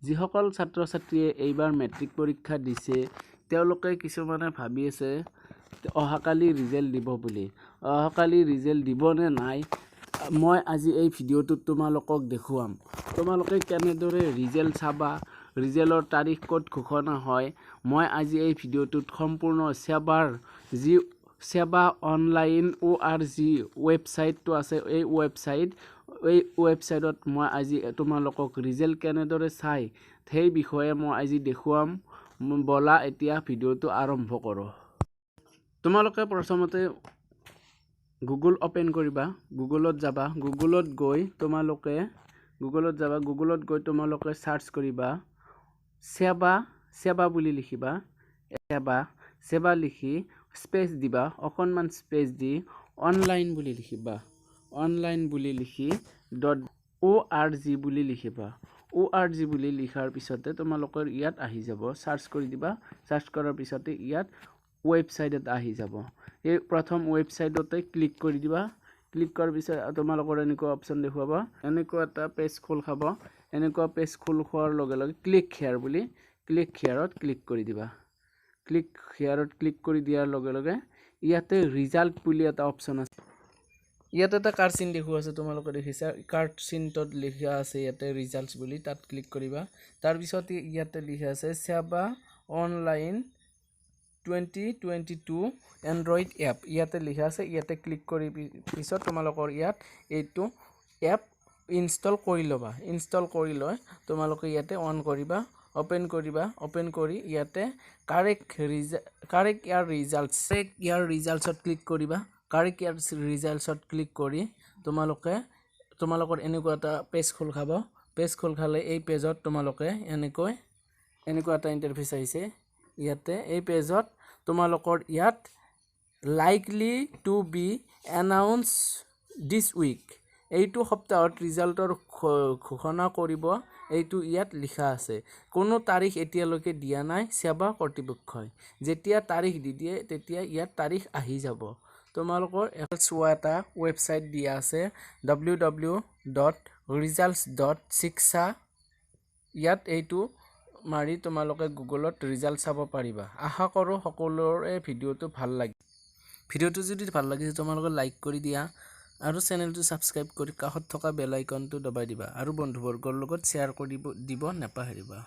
যিসকল ছাত্ৰ ছাত্ৰীয়ে এইবাৰ মেট্ৰিক পৰীক্ষা দিছে, তেওঁলোকে কিছুমানে ভাবি আছে অহাকালি ৰিজাল্ট দিব বুলি। অহাকালি ৰিজাল্ট দিবনে নাই, মই আজি এই ভিডিঅ'টোত তোমালোকক দেখুৱাম। তোমালোকে কেনেদৰে ৰিজাল্ট চাবা, ৰিজাল্টৰ তাৰিখ ক'ত ঘোষণা হয়, মই আজি এই ভিডিঅ'টোত সম্পূৰ্ণ ছেবাৰ যি ছেবা অনলাইন অ' আৰ জি ৱেবছাইটটো আছে, এই ৱেবছাইটত মই আজি তোমালোকক ৰিজাল্ট কেনেদৰে চাই, সেই বিষয়ে মই আজি দেখুৱাম। ব'লা, এতিয়া ভিডিঅ'টো আৰম্ভ কৰোঁ। তোমালোকে প্ৰথমতে গুগল অ'পেন কৰিবা, গুগলত যাবা। গুগলত গৈ তোমালোকে চাৰ্চ কৰিবা ছেবা। ছেবা বুলি লিখিবা। ছেবা, ছেবা লিখি স্পেচ দিবা। অকণমান স্পেচ দি অনলাইন বুলি লিখিবা। অনলাইন বুলি লিখি ডট অ' আৰ জি বুলি লিখিবা। অ' আৰ জি বুলি লিখাৰ পিছতে তোমালোকৰ ইয়াত আহি যাব। চাৰ্চ কৰি দিবা। চাৰ্চ কৰাৰ পিছতে ইয়াত ৱেবছাইট এটা আহি যাব। এই প্ৰথম ৱেবছাইটতে ক্লিক কৰি দিবা। ক্লিক কৰাৰ পিছত তোমালোকৰ এনেকুৱা অপশ্যন দেখুৱাব। এনেকুৱা এটা পেজ খোল খাব। এনেকুৱা পেজ খোল খোৱাৰ লগে লগে ক্লিক হেয়াৰ বুলি, ক্লিক হেয়াৰত ক্লিক কৰি দিবা। ক্লিক হেয়াৰত ক্লিক কৰি দিয়াৰ লগে লগে ইয়াতে ৰিজাল্ট বুলি এটা অপশ্যন আছে। ইয়াত এটা কাৰ চিন দেখুওৱা আছে, তোমালোকে দেখিছা। কাৰ চিনটোত লিখা আছে ইয়াতে ৰিজাল্টছ বুলি, তাত ক্লিক কৰিবা। তাৰপিছত ইয়াতে লিখা আছে SEBA online 2022 Android app, ইয়াতে লিখা আছে। ইয়াতে ক্লিক কৰি পিছত তোমালোকৰ ইয়াত এইটো এপ ইনষ্টল কৰি ল'বা। ইনষ্টল কৰি লৈ তোমালোকে ইয়াতে অন কৰিবা, অ'পেন কৰিবা। অ'পেন কৰি ইয়াতে কাৰেক্ট ইয়াৰ ৰিজাল্টছত ক্লিক কৰিবা। কাৰেক্ট ইয়াৰ ৰিজাল্টছত ক্লিক কৰি তোমালোকৰ এনেকুৱা এটা পেজ খোল খাব। পেজ খোল খালে এই পেজত তোমালোকে এনেকুৱা এটা ইণ্টাৰফেচ আহিছে। ইয়াতে এই পেজত তোমালোকৰ ইয়াত "Likely to be announce this week", এইটো সপ্তাহত ৰিজাল্টৰ ঘোষণা কৰিব, এইটো ইয়াত লিখা আছে। কোনো তাৰিখ এতিয়ালৈকে দিয়া নাই ছেবা কৰ্তৃপক্ষই। যেতিয়া তাৰিখ দি দিয়ে, তেতিয়া ইয়াত তাৰিখ আহি যাব। তোমালোকৰ চোৱা, এটা ৱেবছাইট দিয়া আছে, ww.results.shiksha। ইয়াত এইটো মাৰি তোমালোকে গুগলত ৰিজাল্ট চাব পাৰিবা। আশা কৰোঁ সকলোৰে ভিডিঅ'টো ভাল লাগে। ভিডিঅ'টো যদি ভাল লাগিছে, তোমালোকে লাইক কৰি দিয়া আৰু চেনেলটো ছাবস্ক্ৰাইব কৰি কাষত থকা বেল আইকনটো দবাই দিবা আৰু বন্ধুবৰ্গৰ লগত শ্বেয়াৰ কৰি দিব নাপাহৰিবা।